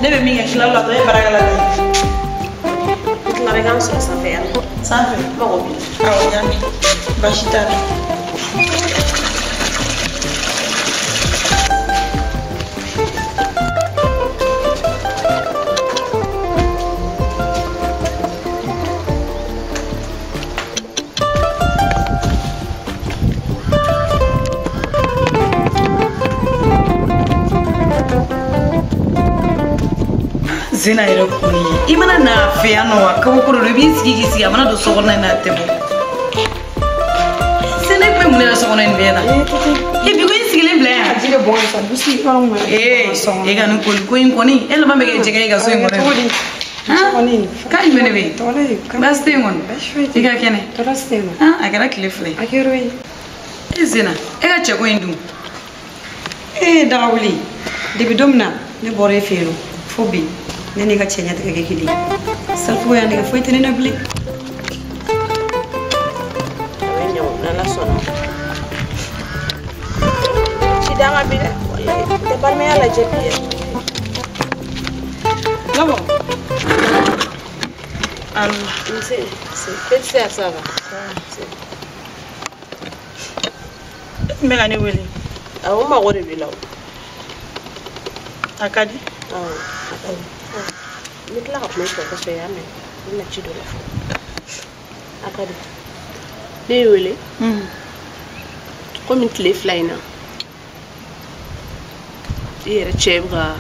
Ne bɛ min kɛ tila la dɔrɔn e baarakɛla de ye. Tila bɛ k'an sɔrɔ sanfɛ yan. Sanfɛ? Mago b'i la. Awɔ n y'a mɛn. Baasi t'a la. Zena yɛrɛ kɔni i mana n'a fɛ yan nɔ wa kabako dɔ don i b'i sigi k'i sigi a mana don so kɔnɔna in na a tɛ bɔ Zena i tun bɛ mun de la so kɔnɔ nin bɛɛ la e bi ko i sigilen bila yan ee e ka nin koli ko in kɔni e laban bɛ kɛ jɛgɛ ye ka so in kɔnɔ yan k'a jumɛn de bɛ yen baasi tɛ yen kɔni i ka kɛnɛ a kɛra tile 2 ye e Zena e ka cɛko in dun ee Dagawuli depuis don min na ne bɔra e fɛ yen nɔ fo bi ne n'i ka cɛ ɲɛ tɛ kɛ kelen ye salifugo y'a nɛgɛ foyi tɛ ne na bilen. A bɛ ɲɛ o n'Ala sɔnna. Ci d'an ma bi dɛ walayi n tɛ balimaya lajɛ bi yɛrɛ. Lɔbɔ. Allo. Nse nse Felicia ça va. E tun bɛ ka ne wele. Awɔ n mago de b'i la o. A ka di. Awɔ a ka di. N bɛ tila ka kuma i fɛ kɔfɛ y'a mɛn n bɛna ci dɔ la fɔlɔ. A ka di. Ne y'i wele. Komi tile 2 in na i yɛrɛ cɛ bɛ ka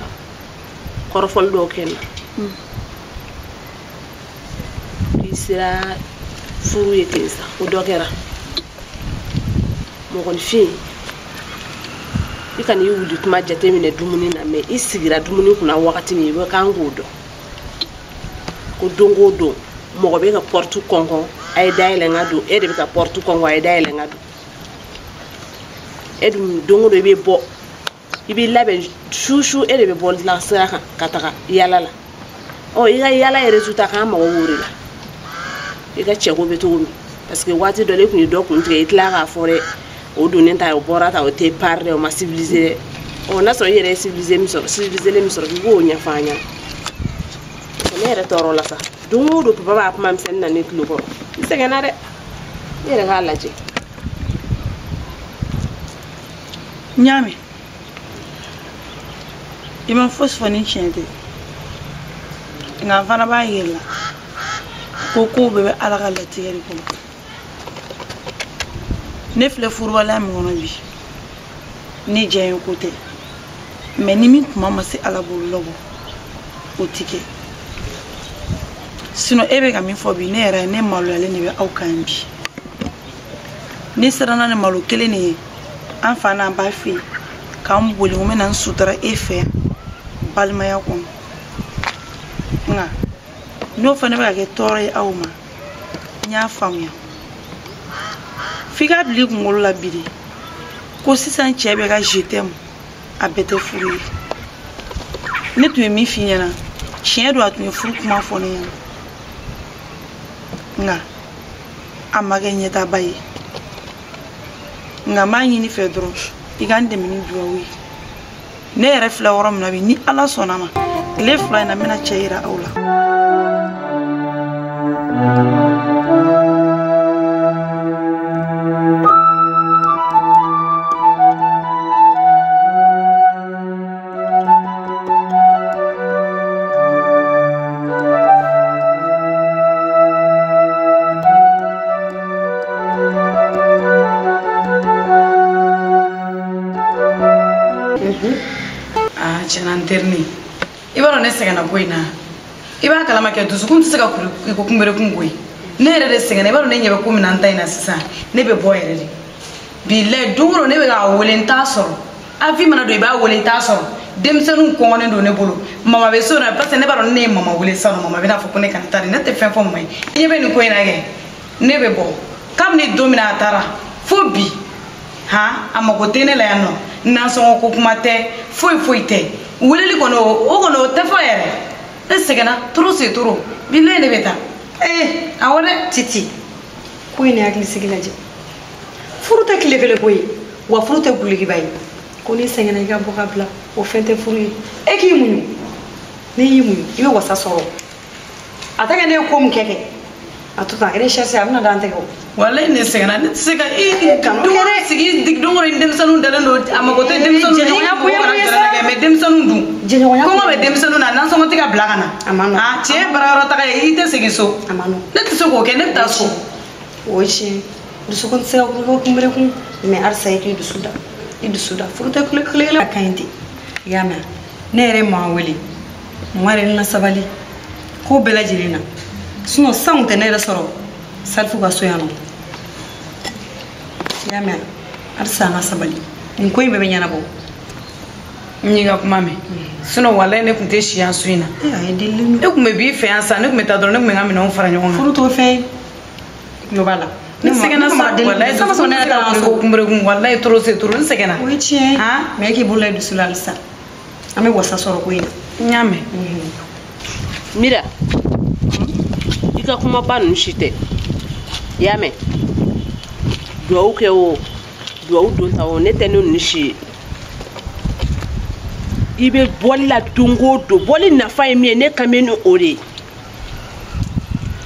kɔrɔfɔli dɔw kɛ n na. K'i sera furu ye ten sa o dɔ kɛra. Mɔgɔninfin i kana i wuli kuma jateminɛ dumuni na mɛ i sigira dumuni kunna wagati min i bɛ kan k'o dɔn. Ko don o don mɔgɔ bɛ ka porte kɔnkɔn a ye dayɛlɛ n ka don e de bɛ ka porte kɔnkɔn a ye dayɛlɛ n ka don e dun don o don i bɛ bɔ i b'i labɛn su su e de bɛ bɔ la sira kan ka taga yaala la ɔ i ka yaala ye résultat k'an mago b'o de la i ka cɛko bɛ cogo min parce que waati dɔ la i kun ye dɔ kun tigɛ i tila k'a fɔ dɛ o donnen ta o bɔra ta o tɛ pari dɛ o ma civilisé dɛ ɔ n'a sɔrɔ i yɛrɛ ye civilisé min sɔrɔ civilisé min sɔrɔ k'i k'o ɲɛfɔ an ɲɛna. Ne yɛrɛ tɔɔrɔ la sa don o don papa b'a kuma misɛnnin na ne tulo kɔrɔ n sɛgɛnna dɛ i yɛrɛ k'a lajɛ. N y'a mɛn i ma fosi fɔ ni tiɲɛ tɛ nka n fana b'a yir'i la ko kow bɛɛ bɛ Ala ka latigɛ de kɔnɔ. Ne filɛ furubaliya min kɔnɔ bi ne diya ye ko tɛ mɛ ni min kuma ma se Ala bolo lɔbɔ o ti kɛ. Sinon e bɛ ka min fɔ bi ne yɛrɛ ne maloyalen de bɛ aw kan bi ne siranna ni malo kelen de ye an fa n'an ba fɛ yen k'an boli n bɛna n sutura e fɛ yan balimaya kɔnɔ nka n'o fana bɛ ka kɛ tɔɔrɔ ye aw ma n y'a faamuya f'i k'a bila i kunkolo la bi de ko sisan cɛ bɛ ka je t'aime a bɛɛ tɛ furu ye ne tun ye min f'i ɲɛna tiɲɛ don a tun ye furu kuma fɔ ne ɲɛna nka a ma kɛ ɲɛtaaba ye nka n b'a ɲini fɛ dɔrɔn i ka n dɛmɛ ni duwawu ye ne yɛrɛ filɛ yɔrɔ min na bi ni Ala sɔnna ma tile 2 in na n bɛna cɛ yira aw la. Tiɲɛna n terinin i b'a dɔn ne sɛgɛnna ko in na i b'a kalama kɛ dusukun tɛ se ka kuru i ko kunberekun koyi ne yɛrɛ de sɛgɛnna i b'a dɔn ne ɲɛ bɛ ko min na n ta in na sisan ne bɛ bɔ yɛrɛ de bilayi don o don ne bɛ k'a wele n t'a sɔrɔ afi mana don i b'a wele i t'a sɔrɔ denmisɛnninw kɔngɔnen don ne bolo mama bɛ so na parce que ne b'a dɔn ne ye mama wele sisan nɔ mama bɛna fɔ ko ne kana taa de ne tɛ fɛn fɔ mama ye i ɲɛ bɛ nin ko in na kɛ ne bɛ bɔ kabini don min na a taara fo bi han a mago tɛ ne la yan nɔ nasɔngɔ ko kuma tɛ foyi foyi tɛ weleli kɔni o kɔni o tɛ fɔ yɛrɛ ne sɛgɛnna trop c'est trop bilayi ne bɛ taa ee awɔ dɛ. Titi ko in ni hakilisigi lajɛ furu tɛ tile kelen ko ye wa furu tɛ gulokiba ye ko n'i sɛgɛnna i ka bɔ ka bila o fɛn tɛ furu ye e k'i muɲu n'i y'i muɲu i bɛ wasa sɔrɔ a tɛ kɛ ne ye ko min kɛ a to tan a kɛra cherche a bɛna d'an tɛgɛ o. Walayi ne sɛgɛnna ne tɛ se ka i don o don sigi don o don denmisɛnninw dalen don a mago tɛ denmisɛnninw na mais denmisɛnninw dun jɛɲɔgɔnya kɔngɔ bɛ denmisɛnninw na nasɔngɔ tɛ ka bila ka na a ma nɔgɔn a cɛ ye baarayɔrɔ taga ye i tɛ segin so a ma nɔgɔn ne tɛ se k'o kɛ ne bɛ taa so. O ye tiɲɛ dusukun tɛ se ka kuru kunberekun mais halisa i k'i dusu da i dusu da furu tɛ kule kule a ka ɲi ten i y'a mɛn ne yɛrɛ ye maa wele maa yɛrɛ na sabali ko bɛɛ lajɛlen na sinon san kun tɛ ne yɛrɛ sɔrɔ Salifu ka so yan nɔ i y'a mɛn halisa an ka sabali nin ko in bɛɛ bɛ ɲɛnabɔ. N y'i ka kuma mɛn sinon walayi ne tun tɛ si yan su in na. A ye delili ne tun bɛ b'i fɛ yan sisan ne tun bɛ taa dɔrɔn ne tun bɛ n ka minɛnw fara ɲɔgɔn kan. Furu t'o fɛn ye tulo b'a la. Ne sɛgɛnna sa walayi sama sɔrɔ ne yɛrɛ taara so kunberekun walayi trop c'est trop n sɛgɛnna. O ye tiɲɛ ye mais e k'i bolo la i dusu la halisa an bɛ wasa sɔrɔ ko in na. N y'a mɛn. Mira i ka kumaba ninnu si tɛ i y'a mɛn duwawu kɛ o duwawu don ta o ne tɛ ne ninnu si ye i bɛ bɔli la don o don bɔli nafa ye min ye ne kan bɛ ni o de ye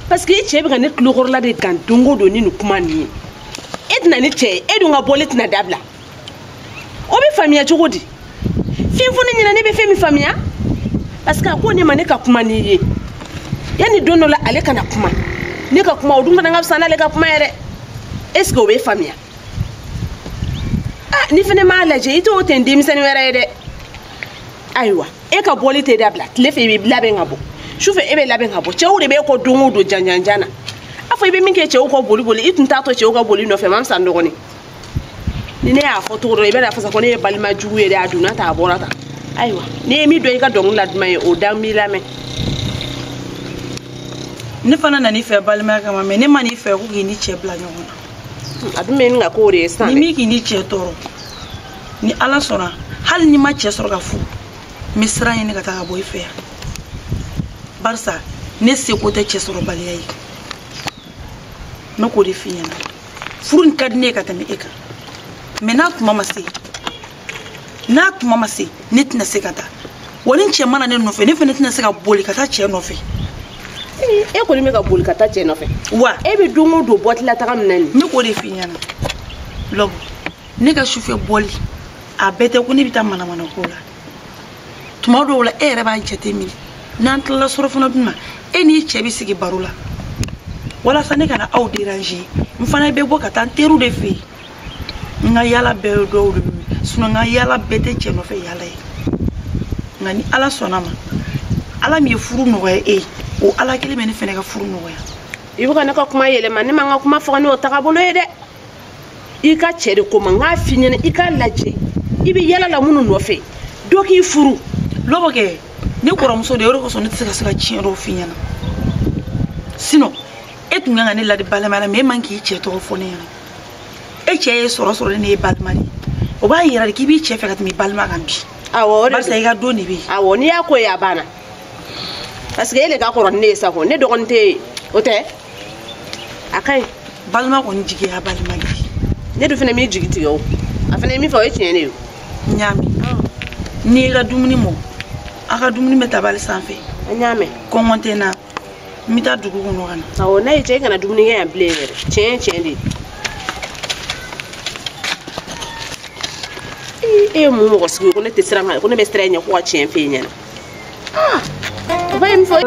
parce que i cɛ bɛ ka ne tulokɔrɔla de gan don o don ni nin kuma nin ye e tɛna ni cɛ ye e dun ka bɔli tɛna dabila o bɛ faamuya cogo di fɛn fɔ ne ɲɛna ne bɛ fɛn min faamuya parce que a ko ne ma ne ka kuma n'i ye yanni don dɔ la ale kana kuma ne ka kuma o dun fana ka fisa n'ale ka kuma yɛrɛ est ce que o bɛ faamuya ah ni fɛnɛ m'a lajɛ i t'o tɛ denmisɛnnin wɛrɛ ye dɛ ayiwa e ka bɔli tɛ dabila tile fɛ i bɛ labɛn ka bɔ sufɛ e bɛ labɛn ka bɔ cɛw de b'e kɔ don o don janjanjan na a fɔ i bɛ min kɛ cɛw kɔ boli boli i tun t'a to cɛw ka boli nɔfɛ ma fisa n dɔgɔnin ni ne y'a fɔ cogo dɔ la i bɛna fɔ sa ko ne ye balima jugu ye dɛ a donna tan a bɔra tan ayiwa n'i ye min dɔn i ka dɔnkili la duman ye o da n b'i lamɛn. Ne fana nan'i fɛ balimaya kama mais ne ma n'i fɛ ko k'i ni cɛ bila ɲɔgɔn na. A dun bɛ nin ka k'o de ye sisan dɛ. Ni min k'i ni cɛ tɔɔrɔ ni Ala sɔnna hali n'i ma cɛ sɔrɔ ka furu n bɛ sira ɲini ka taa ka bɔ i fɛ yan barisa ne seko tɛ cɛ sɔrɔbaliya ye ne k'o de f'i ɲɛna furu in ka di ne ye ka tɛmɛ e kan mais n'a tuma ma se n'a tuma ma se ne tɛna se ka taa wa ni cɛ mana ne nɔfɛ ne fana tɛna se ka boli ka taa cɛ nɔfɛ. E kɔni bɛ ka boli ka taa cɛ nɔfɛ wa e bɛ don o don bɔti la taga min na nin. Ne k'o de f'i ɲɛna lɔbɔ ne ka sufɛ bɔli a bɛɛ tɛ ko ne bɛ taa manamana ko la tuma dɔw la e yɛrɛ b'a jateminɛ n'an tilala surafana dun na e n'i cɛ bɛ sigi baro la walasa ne kana aw déranger n fana bɛ bɔ ka taa n teriw de fɛ yen n ka yaala bɛɛ ye dɔw de ye sinon n ka yaala bɛɛ tɛ cɛ nɔfɛ yaala ye nka ni Ala sɔnna ma Ala min ye furu nɔgɔya e ye o Ala kelen bɛ ne fana ka furu nɔgɔya. I bɛ ka ne ka kuma yɛlɛma ne ma n ka kuma faga n'o tagabolo ye dɛ i ka cɛ de ko ma n k'a f'i ɲɛna i k'a lajɛ i bɛ yaala la minnu nɔfɛ dɔ k'i furu. Lɔbɔ kɛ ne kɔrɔmuso de ye o de kosɔn ne tɛ se ka se ka tiɲɛ dɔw f'i ɲɛna sinon e tun kan ka ne ladi balimaya la mais e man k'i cɛ tɔgɔ fɔ ne ɲɛna e cɛ ye sɔrɔ sɔrɔ ne ye balima de ye o b'a yira de k'i b'i cɛ fɛ ka tɛmɛ i balima kan bi. Awɔ o de don barisa i ka don de bɛ yen. Awɔ n'i y'a ko ye a banna parce que e de ka kɔrɔ ni ne ye sa ko ne dɔgɔnin tɛ yen o tɛ a ka ɲi. Balima kɔni jigi y'a balima de ye. Ne dun fana m'i jigi tigɛ o a fana ye min fɔ o ye tiɲɛ de ye o. N y'a mɛn n'i y'i ka dumuni mɔ a ka dumuni bɛ tabali sanfɛ. N y'a mɛn. Kɔngɔ tɛ n na n bɛ taa dugu kɔnɔ ka na. Awɔ n'a y'i diya i kana dumuni kɛ yan bilen yɛrɛ tiɲɛ ye tiɲɛ de ye. E ye mun mɔgɔ sugu ye ko ne tɛ siran ko ne bɛ siran e ɲɛ ko ka tiɲɛ f'e ɲɛna. O ba ye min fɔ.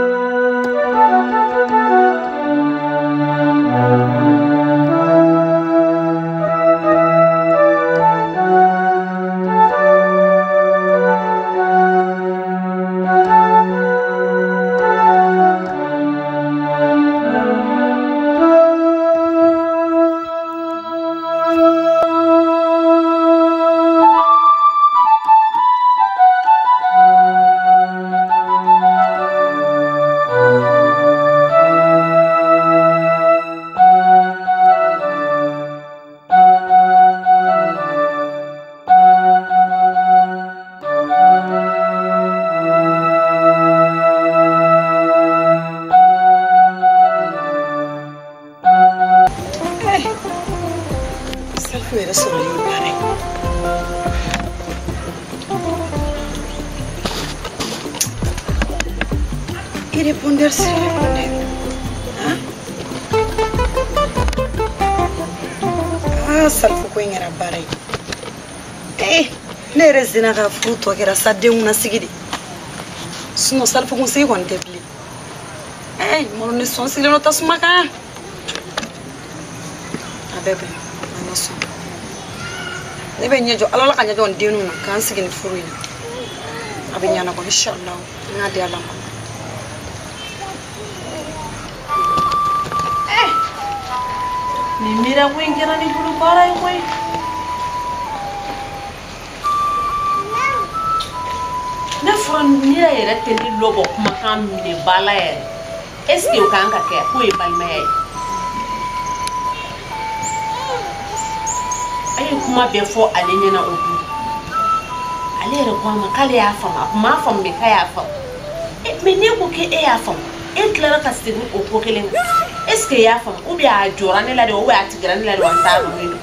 Salifu yɛrɛ sɔrɔli ye baara ye. I répondeur sur répondeur. Hein? Ah, Salifu ko in kɛra baara ye. Eh, ne yɛrɛ senna ka furu tɔ kɛra sa denw na sigi de. Sinon Salifu kun sigi kɔni tɛ bilen. Eh, malo ni sɔn sigilen don tasuma kan. A bɛɛ bɛn, a ma sɔn. Ne bɛ ɲɛ jɔ Ala la ka ɲɛ jɔ n denninw na k'an sigi ni furu in na. A bɛ ɲɛnabɔ inshallah. N k'a di Ala ma. Nin miira ko in kɛra ne bolo baara ye koyi. Ne fɔra Mira yɛrɛ tɛ ne lɔbɔ kumakan minɛ ba la yɛrɛ. Est ce que o kan ka kɛ k'o ye balimaya ye? A ye kuma bɛɛ fɔ ale ɲɛna o don. Ale yɛrɛ ko a ma k'ale y'a faamu, a kun m'a faamu mais k'a y'a faamu. Mais ne ko k'e y'a faamu, e tilara ka segin o ko kelen kan. Est ce que i y'a faamu ou bien a jɔra ne la de ou bien a tigɛra ne la de wa n t'a dɔn min don.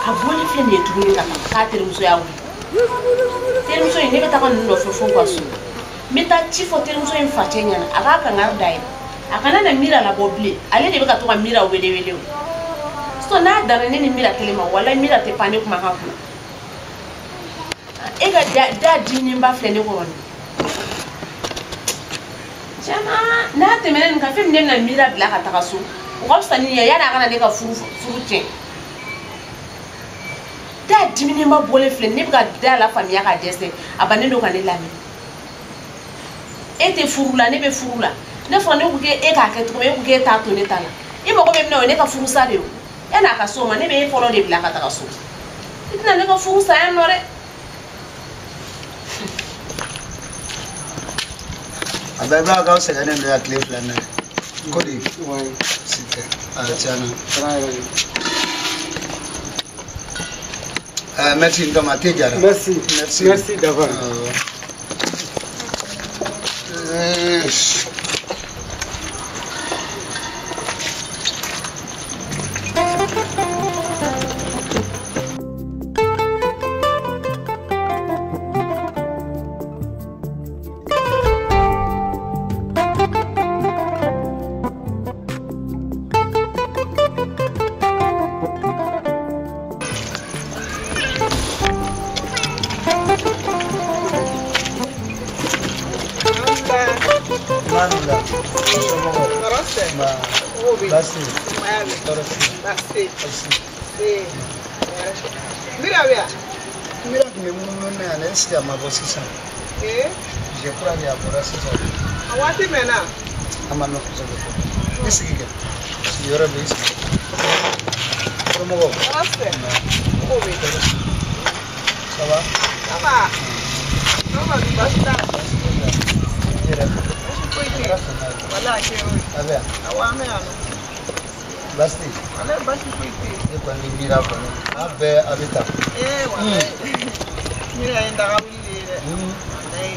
A bɔlen filɛ nin ye tuguni ka taa k'a terimuso y'a wuli. Terimuso in ne bɛ taga ninnu nɔfɛ fo u ka so. N bɛ taa ci fɔ terimuso in facɛ ɲɛna a k'a kangari da ye. A kana na Mira labɔ bilen, ale de bɛ ka to ka Mira wele wele o. Sinon n'a danna ne ni Mira kelen ma walayi Mira tɛ pan ne kumakan kunna. E ka da diminenba filɛ ne kɔrɔ nin. Tiɲɛna n'a tɛmɛna nin kan fɛn min ne bɛna Mira bila ka taga so o ka fisa ni ye yanni a kana ne ka furu tiɲɛ. Da diminenba bɔlen filɛ ne bɛ ka da la faamuya ka dɛsɛ a bannen don ka ne lamɛn. E tɛ furu la ne bɛ furu la. Ne fɔ ne ko k'e k'a kɛ cogo min e ko k'e t'a to ne ta la. I mago bɛ min na o ye ne ka furu sa de ye o. Yanni a ka s'o ma ne bɛ e fɔlɔ de bila ka taga so. I tɛna ne ka furu sa yan nɔ dɛ. A bɛɛ b'a k'aw sɛgɛnnen don yan tile fila in na. Ko di? Si tɛ. A tiɲɛna. Merci Ntoma, te jara. Merci. Merci. Merci d'avance. Mira tun bɛ munumunu na yan est-ce que a ma bɔ sisan? Je crois que a bɔra sisan. A waati mɛnna? A ma mɛn kosɛbɛ. I sigi kɛ. Sigiyɔrɔ bɛ i sigi. Somɔgɔw? Tɔɔrɔ tɛ. Mɔgɔw bɛ yen. Ça va? Ça va. Ça va, baasi t'a la. I yɛrɛ? Baasi foyi tɛ yen. Walahi a kɛra o ye. A bɛ yan? Awɔ, an bɛ yan nɔ. Baasi tɛ yen? Walahi baasi foyi tɛ yen. Ne kɔni ni Mira kɔni an bɛɛ a bɛ taa. Ee walahi Mira ye n daga wuli de ye dɛ. Walahi.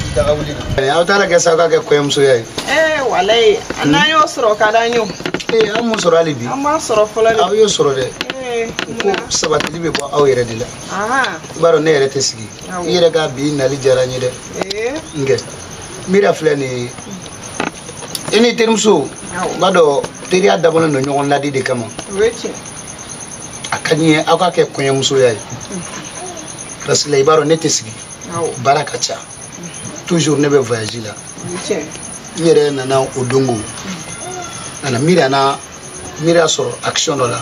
I daga wuli de. Aw taara kɛ sa aw ka kɛ kɔɲɔmusoya ye. Ee walahi n'an y'o sɔrɔ ka d'an ye o. Ee an m'o sɔrɔ hali bi. An m'a sɔrɔ fɔlɔ de. Aw y'o sɔrɔ dɛ. Ee Ko sabatili bɛ bɔ aw yɛrɛ de la. I b'a dɔn ne yɛrɛ tɛ sigi. I yɛrɛ ka bi nali diyara n ye dɛ. Ee. Nkɛ Mira filɛ nin ye. I ni terimuso. N b'a dɔn teriya dabɔlen don ɲɔgɔn ladi de kama. O ye tiɲɛ. A ka di n ye aw ka kɛ kɔɲɔmusoya ye. Parce que la i b'a dɔn ne tɛ sigi. Baara ka ca. Toujours ne bɛ voyage la. O ye tiɲɛ. N yɛrɛ nana o dongo. Nana Mira na Mira sɔrɔ action dɔ la.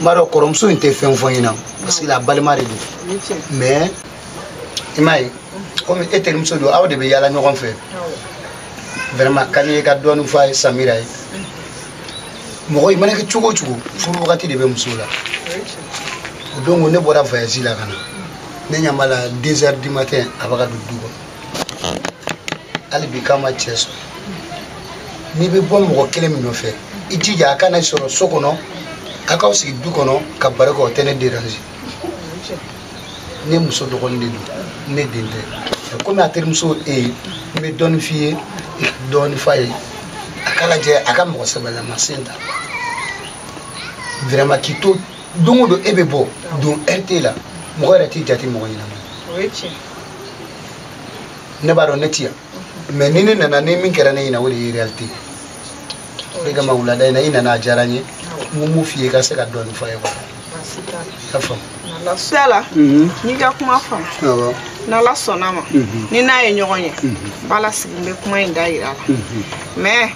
N b'a dɔn kɔrɔmuso in tɛ fɛn fɔ n ɲɛna. Parce que la balima de don. O ye tiɲɛ. Mais i m'a ye komi e terimuso don aw de bɛ yaala ɲɔgɔn fɛ. Vraiment ka di n ye ka dɔɔnin fɔ a ye Samira ye. Mɔgɔ i mana kɛ cogo o cogo furu wagati de bɛ muso la. O don ne bɔra voyage la ka na. Ne ɲɛ b'a la 2 heures du matin a bɛ ka don du kɔnɔ. Hali bi k'a ma cɛ sɔrɔ. N'i bɛ bɔ mɔgɔ kelen min nɔfɛ i jija a kana sɔrɔ so kɔnɔ a k'aw sigi du kɔnɔ ka baro kɛ o tɛ ne déranger. Ne muso dɔgɔnin de don ne den tɛ. Komi a terimuso e ye n bɛ dɔɔnin f'i ye i ka dɔɔnin f'a ye a k'a lajɛ a ka mɔgɔ sɛbɛlama sen ta vraiment k'i to don o don e bɛ bɔ don heure t'e la mɔgɔ yɛrɛ t'i jate mɔgɔ ɲɛnama ye. O ye tiɲɛ. Ne b'a dɔn ne ti yan mais ni ne nana ni min kɛra ne ɲɛna o de ye réalité. O de kama wulada in na i nana a diyara n ye n ko mun f'i ye i ka se ka dɔɔnin fɔ a ye quoi. Baasi t'a la. I y'a faamu. N'Ala t'a la. N'i ka kuma faamu. Awɔ. N'Ala sɔnna ma. Ni n'a ye ɲɔgɔn ye. N b'a lasigi n bɛ kuma in da yira a la. Mais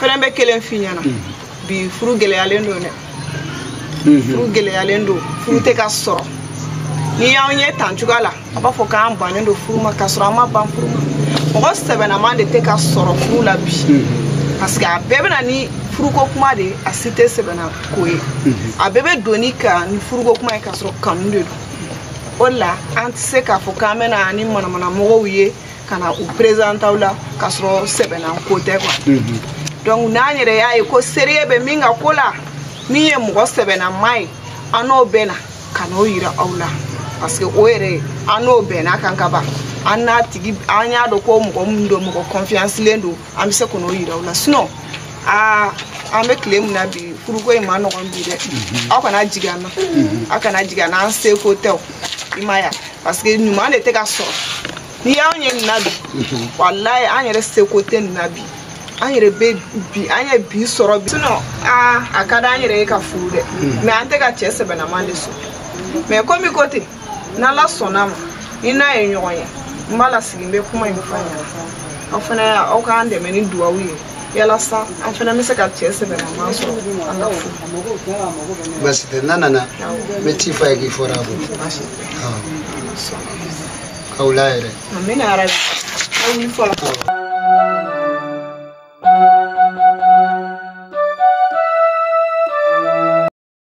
fɛnɛ bɛ kelen f'i ɲɛna. Bi furu gɛlɛyalen don dɛ. Furu gɛlɛyalen don. Furu tɛ ka sɔrɔ. N'i y'anw ye tan cogoya la, a b'a fɔ k'an bannen don furu ma k'a sɔrɔ an ma ban furu ma. Mɔgɔ sɛbɛnnaman de tɛ ka sɔrɔ furu la bi. Parce que a bɛɛ bɛ na ni furuko kuma de ye, a si tɛ sɛbɛnna ko ye. A bɛɛ bɛ don ni ka ni furuko kuma ye k'a sɔrɔ kanu de don. O de la an tɛ se k'a fɔ k'an bɛ na ni manamanamɔgɔw ye ka na u présenter aw la k'a sɔrɔ sɛbɛnna ko tɛ quoi. Donc n'an yɛrɛ y'a ye ko sérieux bɛ min ka ko la, min ye mɔgɔ sɛbɛnnama ye, an n'o bɛ na ka n'o yira aw la. Parce que o yɛrɛ an n'o bɛnna kan ka ban. An n'a tigi an y'a dɔn ko mɔgɔ min don mɔgɔ confiance len don, an bɛ se ka n'o yira aw la. Sinon aa an bɛ tile min na bi furuko in ma nɔgɔn bi dɛ. Aw kana jigin an na. Aw kana jigin an na an seko tɛ o. I m'a ye wa? Parce que ɲuman de tɛ ka sɔrɔ. N'i y'anw ye nin na bi, walayi an yɛrɛ seko tɛ nin na bi. An yɛrɛ bɛ bi an ye bi sɔrɔ bi. Sinon aa a ka d'an yɛrɛ ye ka furu dɛ. Mais an tɛ ka cɛ sɛbɛnnaman de sɔrɔ. Mais komi ko ten, n'Ala sɔnna ma, ni n'a ye ɲɔgɔn ye, n b'a lasigi n bɛ kuma in fɔ a ɲɛna. Aw fana aw k'an dɛmɛ ni duwawu ye. Yalasa an fana bɛ se ka cɛ sɛbɛnnaman sɔrɔ an ka furu. Baasi tɛ n'a nana n bɛ ci f'a ye k'i fɔra a bolo. Baasi tɛ. Awɔ. Ka wula yɛrɛ. Amina yarabi. Aw wuli fɔlɔ. Awɔ.